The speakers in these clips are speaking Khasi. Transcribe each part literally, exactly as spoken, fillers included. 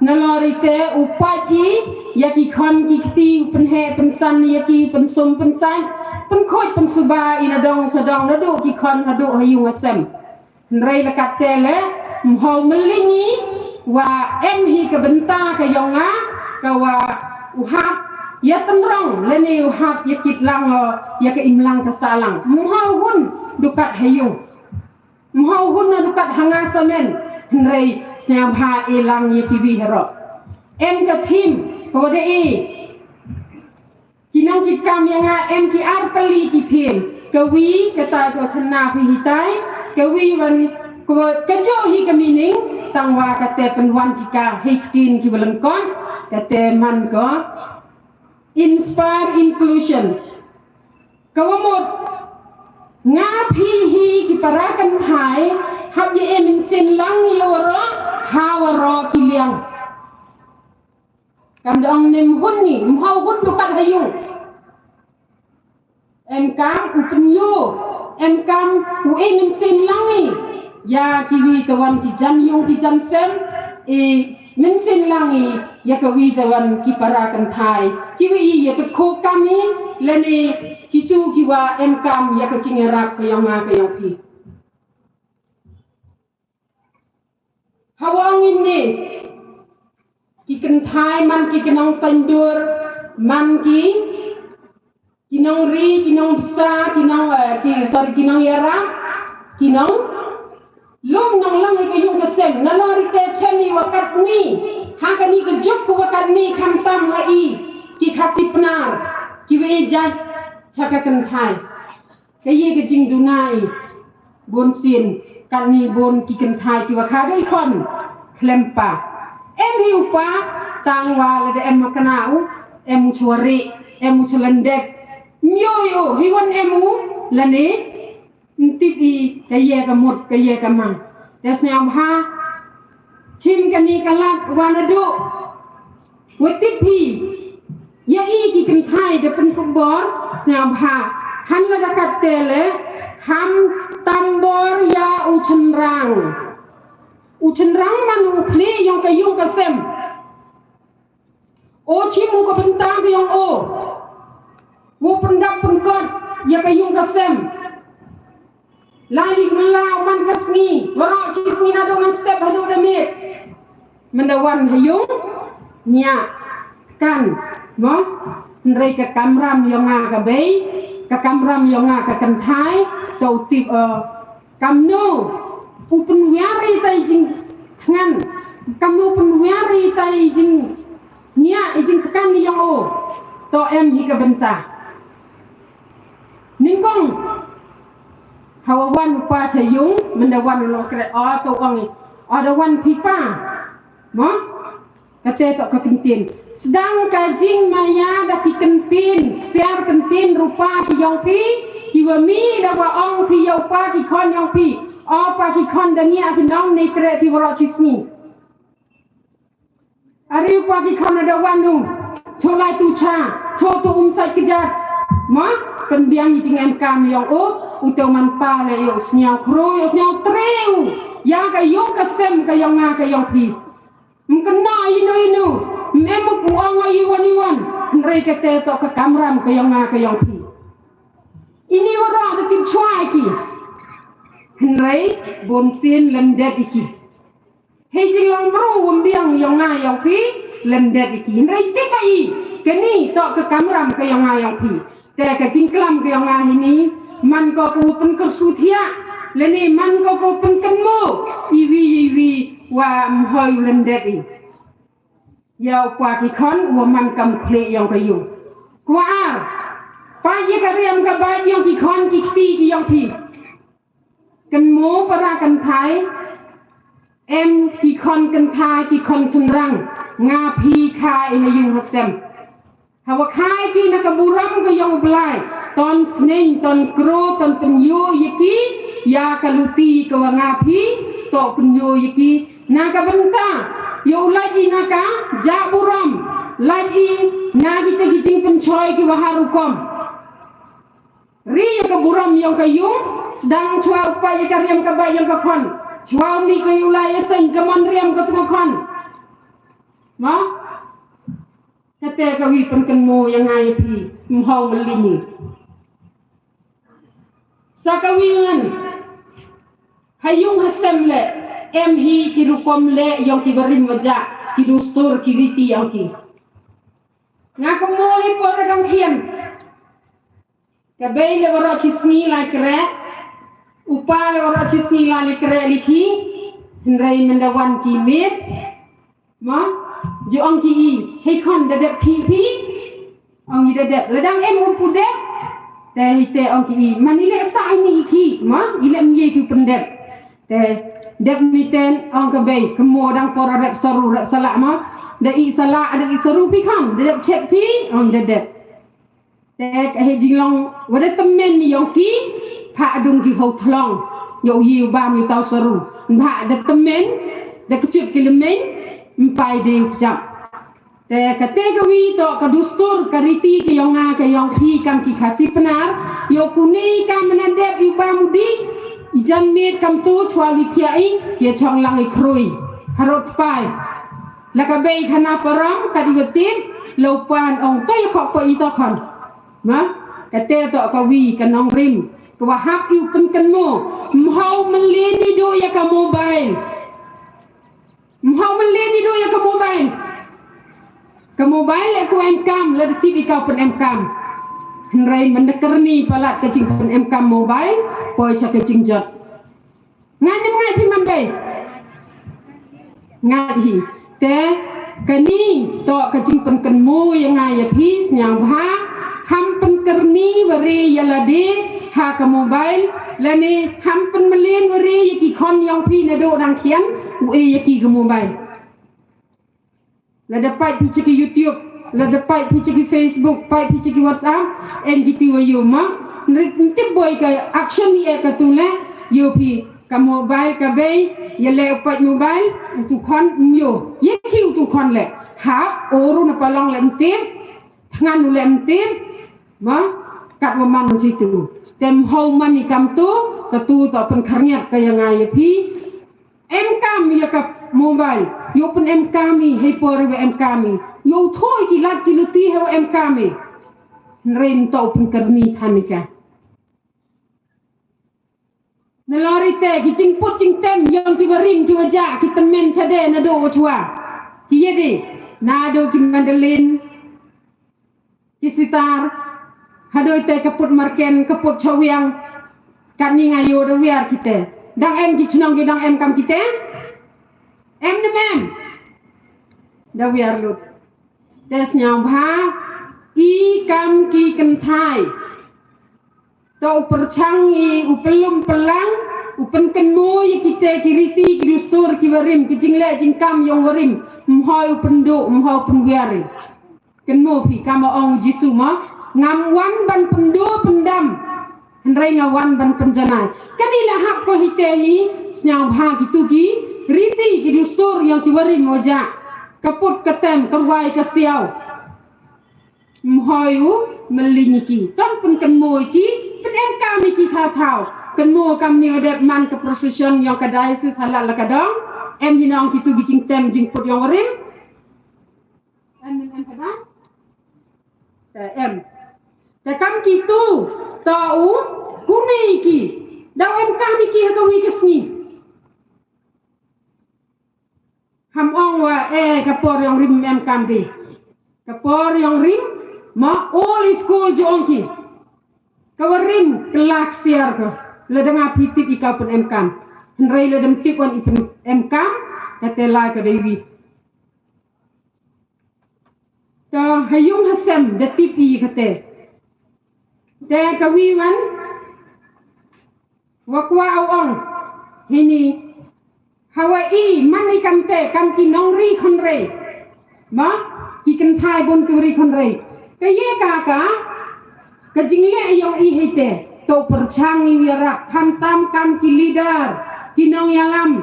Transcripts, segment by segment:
Nalor ite u pait i ïa ki khon ki kti, u pynheh pynsan ïa ki, pynsum pynsait, pynkhuid pynsuba i nadong sadong, naduh ki khon haduh ha ïung ha sem. Hynrei la katte le, mhaw mylli ngi, wa em hi ka bynta ka ïong nga, ka wa u hap ïa tynrong lane u hap ïa kit lang ïa ka imlang ka sahlang. Mhaw hun dukat ha ïung. Mhaw hun na dukat ha nga samen. Hynrei sngewbha e lang ïa kiwi haroh. Em ka thim, ka wa da e. Ki nang ki kam ïa nga em ki ar kali ki thim. Kawi kata ka thana phi hitai. Kawi wan ka wa ka jo hi ka meaning. Tang wa kate pynwan ki ka hi ktien ki wa lyngkot. Kate man ka inspire inclusion. Ka wa mut nga phi hi ki para kynthai hap ïa e mynsiem lang ïa waroh ha waroh ki liang. Kam da ong nem hun ni, mhaw hun dukat ha ïung. Em kam u pynïoh, em kam u e mynsiem lang i ïa kiwi tawan ki jan ïung ki jan sem, e mynsiem lang i ïa kawi tawan ki para kynthai. Kiwi i ïa ka kho kam i lane kitu kiwa em kam ïa ka jingïarap ka ïong nga ka ïong phi. Hawa ngin ne ki kynthai man ki ki nong saindur, man ki ki nong ri, ki nong bsa, ki nong, eh, ki, sorry, ki nong ïarap, ki nong lum nong lang ïa ka ïung ka sem. Nalor ite chem i wa katni, ha kani ka juk ka wa katni khamtam ha i ki Khasi Pnar ki wa e jait cha ka kynthai. Ka ïa ka jingduna i bun sien katni bun ki kynthai ki wa kha dei khon khlem pa. Em hi u pa tang wa lada em ma kna u, em u chwa ri, em u chwa lyndet. Myo i u hi wan em u lane ntip i ka ïa ka mut ka ïa ka mang. Te sngewbha chim kani ka lad wa naduh wa tip hi ïa i ki kynthai da pynkup bor. Sngewbha han la da kat te le ham tam bor ïa u chynrang. U chynrang man u khlieh ïong ka ïung ka sem. O chim u ka bynta ka ïong o. U pyndap pynkot ïa ka ïung ka sem. Lai dik mlaw man ka sngi, waroh chi sngi naduh ngan step haduh da miet. Mynda wan ha ïung, nia, kan, mo? Hynrei ka kamram ïong nga ka bei, ka kamram ïong nga ka kynthai, to u tip, eh, kamno u pynwiar ita i jingthngan, kamno u pynwiar ita i jingniah, i jingtkan ïong u, to em hi ka bynta. Nyngkong hawa wan u pa cha ïung, mynda wan u long kre, o to ong i, o da wan phi pa. Mo? Kate to ka kyntien. Sdang ka jingmaïa da ki kyntien, ksiar kyntien rupa ki ïong phi, ki wa mih da wa ong phi ïa u pa ki khon ïong phi. O pa ki khon da ngi a ki nong ne kre phi waroh chi sngi. Are u pa ki khon da wan u. Cho lai tu cha, cho tu um sai kjat. Ma, pynbiang i jingem kam ïong u, u teu man pa le ïong sniaw khru, ïong sniaw treu. Ïa ka ïong ka sem ka ïong nga ka ïong phi. Mkena inu inu, mem u ong ïa wan ïa wan. Hynrei kate to ka kamram ka ïong nga ka ïong phi. Ini waroh da tip chwa ki. Hynrei bun sien lyndet ki. Hei jinglong bru wym biang ïong nga ïong phi, lyndet ki. Hynrei tip ba i, kani to ka kamram ka ïong nga ïong phi. Te ka jingklam ka ïong nga hini, man ko ka wa pynkyrsu thiah, lane man ko ka wa pynkynmo, iwi iwi wa mhoi u lyndet i. Ïa u pa ki khon, wa man kam khlieh ïong ka ïung. Kwa ar, pa ïa ka riam ka bai ïong ki khon ki kti ki ïong phi. Kynmo para kynthai, em ki khon kynthai, ki khon chynrang, nga phi khai ha ïung ha sem. Hawa khai ki na ka burom ka ïong u Blai, ton sneng, ton kro, ton pynïoh ïa ki, ïa ka luti ka wa nga phi, to pynïoh ïa ki, na ka bynta, ïa u lait i na ka, ja burom, lait i, na kita ki jingpynchoi ki wa ha rukom. Ri ïa ka burom ïong ka ïung, sdang chwa u pa ïa ka riam ka ba ïong ka khon. Chwa u mih ka ïu lai ïa seng ka mon riam ka tu ka khon. Ma? Kata ka wi pynkynmaw ïa nga ïa phi, mhaw mlini. Sa ka wi ngan. Ha yung ha sem leh, em hi ki rukom leh yong ki barim bajah, ki dustur ki riti yong ki. Nga kynmaw hi por dang khian. Ka bei leh waroh chi sngi lai kreh. U pa leh waroh chi sngi lai kreh liki. Hynrei mynda wan ki miet. Ma, ju ong ki i, hei khon da dep phi phi. Ong i da dep, lada ym em u pu dep. Te hi te ong ki i, man i leh sa i ni i ki, ma, i leh mye ki pyndep. Te dep ni ten ong ka bei, kynmaw dang por rep saru, rep salah ma. Da i salah, da i saru phi khon, da dep check phi, ong i da dep. Te ka heh jinglong, wa da tymmen ni yong ki, pha dung ki hau thlong, yow yi u bam i taw saru, pha da tymmen, da kchut ki lymmen, mpai de u kjap. Te ka te ka wi to ka dustur, ka riti ka yong nga, ka yong phi, kam ki Khasi Pnar, yow kuni kam na dep i bam u di, i jan miet kam tu, chwa li thia i, ya chong lang i krui, harot pai. La ka bei khana parang, ka di wa tip, la u pan ong, to ya khok pa i to khon. Ma, kata to ka wi ka nongrim, ka wa hap ïa u pynkynmaw, mhaw mlien i do ïa ka mobile. Mhaw mlien i do ïa ka mobile. Ka mobile leh ko em kam, la da tip i ka u pyn em kam. Hynrei mynda kyrni palat ka jingpyn em kam mobile, poi sha ka jingjot. Ngan ym ngai phi man bei. Ngai hi. Te kani to ka jingpynkynmaw ïa nga ïa phi sñiaw bha. Ham pynkyrni wari ïa lade ha ka mobile. Lane ham pynmlien wari ïa ki khon yong phi naduh dang khian. U e ïa ki ka mobile. Lada pait phi cha ki YouTube, lada pait phi cha ki Facebook, pait phi cha ki WhatsApp, em ki ti wa yo ma. Nrit ntip boi ka action ni e ka tu le, yo phi ka mobile ka bei, ya le pait mobile, u tu khon yo. Ye ki u tu khon le. Hap, oru na palong le ntip, thngan u le ntip, ma, kat wa man chi tu. Tem hau man ni kam tu, ka tu to pyn kharniat ka ya nga ya phi, em kam ïa ka mobile, ïoh pyn em kam i, hei por wa em kam i, ïoh thoi ki lad ki luti hei wa em kam i. Hynrei nto pyn kyrni than i ka. Nalor i te, ki jingput jingtem, yong ki wa ring, ki wa ja, ki tymmen chade, naduh wa chwa. Ki yedi, naduh ki mandolin, ki sitar, hadoi te ka put marken, ka put chawiang, kat ni nga yo da wiar kite. Dang em ki chnong ki dang em kam kite? Em ne mem? Da wiar lut. Te sñiaw bha, i kam ki kynthai. To u pyrchang i, u pylum pylang, u pynkynmaw i kite ki riti, ki dustur, ki warim, ki jingleh jingkam yong warim, mhoi u pynduh, mhoi u pynwiar i. Kynmaw phi, kama ong Jisu ma, ngam wan ban pynduh pyndam, hynrei nga wan ban pynjanai. Kani la hap ko hite hi, sñiaw bha kitu ki riti ki dustur yong ki warim wa ja, ka put ka tem, ka rwai ka siaw. Mhoi u, mylli ni ki. Tang pynkynmaw ki, pyn em kam i ki thaw thaw. Kynmaw kam ni wa dep man ka procession yong ka diocese ha Lad Lakadong. Em hi nong kitu ki jingtem jingput yong warim. Em, em, em, em, em. Te em. Te kam kitu, to u, kuni ki. Daw em kam i ki ha ka wi ka sngi. Ham ong wa, eh, ka por yong rim em kam di. Ka por yong rim, ma all is cool ju ong ki. Ka wa rim, ka lak siar ka. Lada nga phi tip i ka pyn em kam. Hynrei lada ym tip wan i pyn em kam, ka te lai ka dei wi. Ka ha yung ha sem da tip i kate. Te ka wi wan wa kwah u ong. Hini. Hawa i man i kam te kam ki nongri khonrei. Ma ki kynthai bun ki ri khonrei. Ka ye ka ka Ka jingleh yong i hei te, to pyrchang i wiarap, khamtam kam ki leader, ki nongïalam,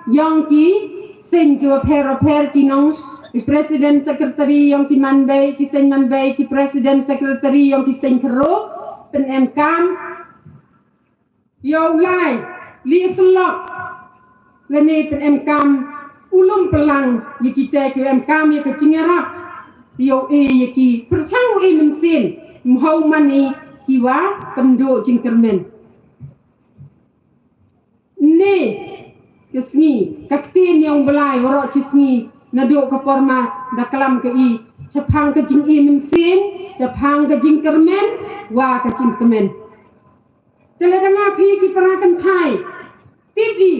yong ki seng ki wapher wapher ki nong, ki president secretary yong ki manbei, ki seng manbei, ki president secretary yong ki seng khro, pyn em kam, yow lai, li slok, lane pyn em kam, u lum plang ïa kita ki em kam ïa ka jingïarap. Ïa u e ïa ki pyrchang u e mynsiem, mhaw mane ki wa pynduh jingkyrmen. Ne ka sngi ka ktien ïa u Blai waroh chi sngi naduh ka por mas da klam ka i shaphang ka jing e mynsiem, shaphang ka jingkyrmen wa ka jingkmen. Te lada nga phi ki para kynthai tip i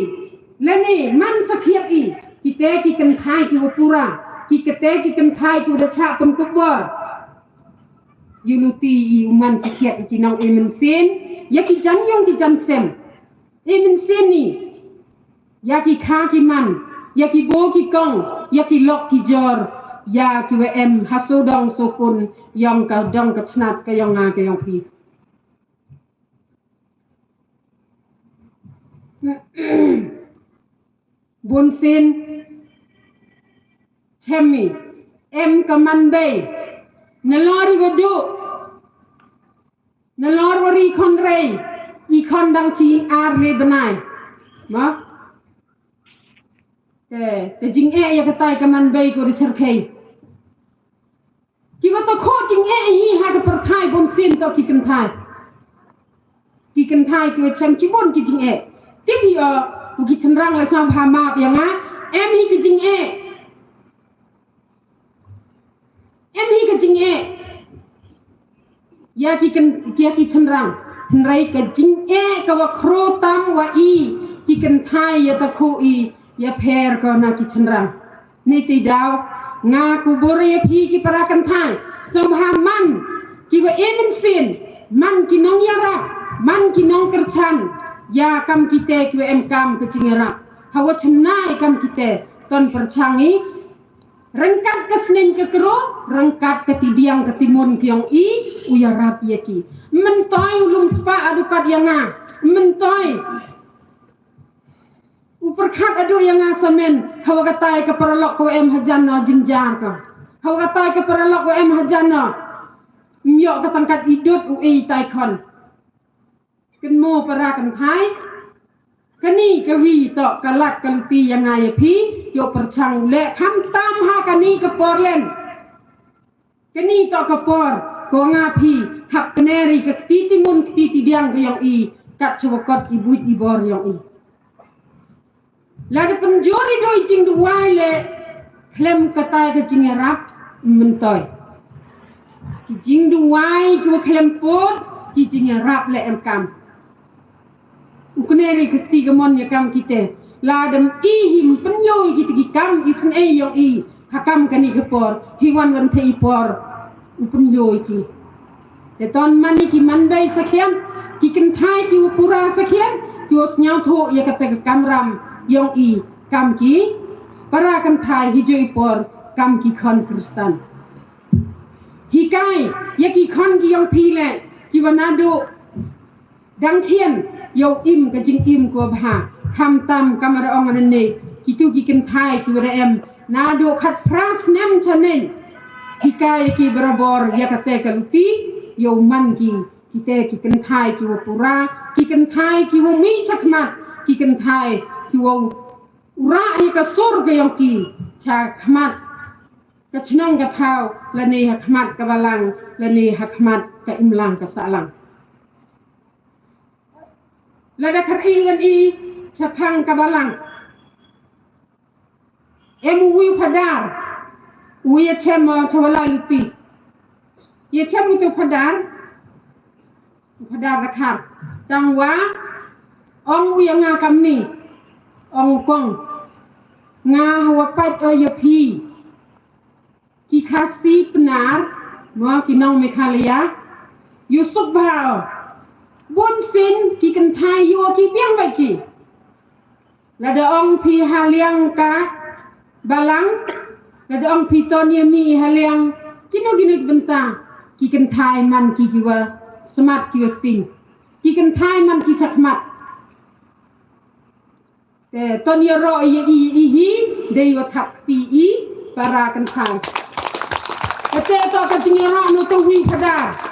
lane man sakhiat i, kita ki kynthai ki wa pura, ki kata ki kynthai ki wa da chah pynkupbor. Ïa luti i u man sakhiat i ki nong e mynsiem ïa ki jan ïong ki jan sem. E mynsiem ni ïa ki kha ki man, ïa ki bo ki kong, ïa ki lok ki jor, ïa ki wa em ha sawdong sawkun ïong ka dong ka chnat ka ïong nga ka ïong phi. Bunsien chem i em ka man bei. Nalor i wa duh, nalor wa ri khon rei, i khon dang chi ar le bnai. Ma te te jing e ïa ka tai ka man bei ko ri cherkhei. Ki wa ta kho jing e hi ha ka pyrthai bunsien to ki kynthai. Ki kynthai ki wa chem chi bun ki jing e. Tip i o u ki chynrang la sa bha map ïa nga. Em hi ki jing e. Em hi ki jing e ïa ki kyn ïa ki chynrang. Hynrei ka jing e ka wa khro tam wa i ki kynthai ïa ta kho i ïa pher ko na ki chynrang. Ni ti daw nga ku buri ïa phi ki para kynthai. Sngewbha man ki wa e mynsiem, man ki nong ïarap, man ki nong kyrchan ïa kam kita ki wa em kam ka jing ïarap. Ha wa chennai kam kita ton pyrchang i ryngkat ka sneng ka kro, ryngkat ka tidiang ka timun ki ong i u ïarap ïa ki. Myntoi u lum spah adukat ïa nga. Myntoi u pyrkhat adu ïa nga samen, ha wa katai ka paralok ko em hajan no jinjar ka. Ha wa katai ka paralok ko em hajan no. Myo ka tangkat idut u ei tai khon. Kynmo para kynthai. Kani ka wi to ka lad ka luti ïa nga ïa phi, ïoh pyrchang u leh kham tam ha kani ka por len. Kani to ka por ko nga phi hap kner i ka kti timun kti tidiang ka ïong i kat chwa kot i buit i bor ïong i. Lada pynjur i doi jingduwai le khlem katai ka jingïarap myntoi. Ki jingduwai ki wa khlem put ki jingïarap le em kam. U kner i ka kti ka mon ïa kam kita. Lada i him pynjur i kita ki kam i snei ïong i ha kam kani ka por hi wan wan te i por u pynjur i ki. Te ton mani ki man bei sakhian, ki kynthai ki u pura sakhian, ki u sñiaw tho ïa kata ka kamram ïong i kam ki para kynthai hi joi por kam ki khon Kristan. Hikai ïa ki khon ki ïong phi le ki wa nadu dang khian ïa u im ka jingim ko bha. Kham tam kam ara ong anane ki tu ki kynthai ki wa da em nadu khat pras nem chaneng. Hikai ïa ki barabor ïa kata ka luti ïa u man ki. Kita ki kynthai ki wa pura, ki kynthai ki wa mih chakhmat, ki kynthai ki wa ura ïa ka sur ka ïong ki chakhmat ka chnong ka thaw lane ha khmat ka balang lane ha khmat ka imlang ka sahlang. Lada kar i wan i chaphang ka balang. Em u wi u phadar u ïa chem chawala luti. Ïa chem u tu phadar. Phadar rakhar. Tang wa ong u ïa nga kamni. Ong u kong. Nga wa pat o ïa phi. Ki Khasi Pnar mo ki nong Meghalaya. Yu suk bha o. Bun sin ki kynthai yu ki biang bai ki. Lada ong phi ha liang ka balang, lada ong phi ton ïa mi ha liang kino kino ki bynta, ki kynthai man ki ki wa smat ki wa sting, ki kynthai man ki chakhmat. Te ton ïa ro ïa i i hi dei wa thap ti i para kynthai. Te to ka jingïaroh no te wi phadar.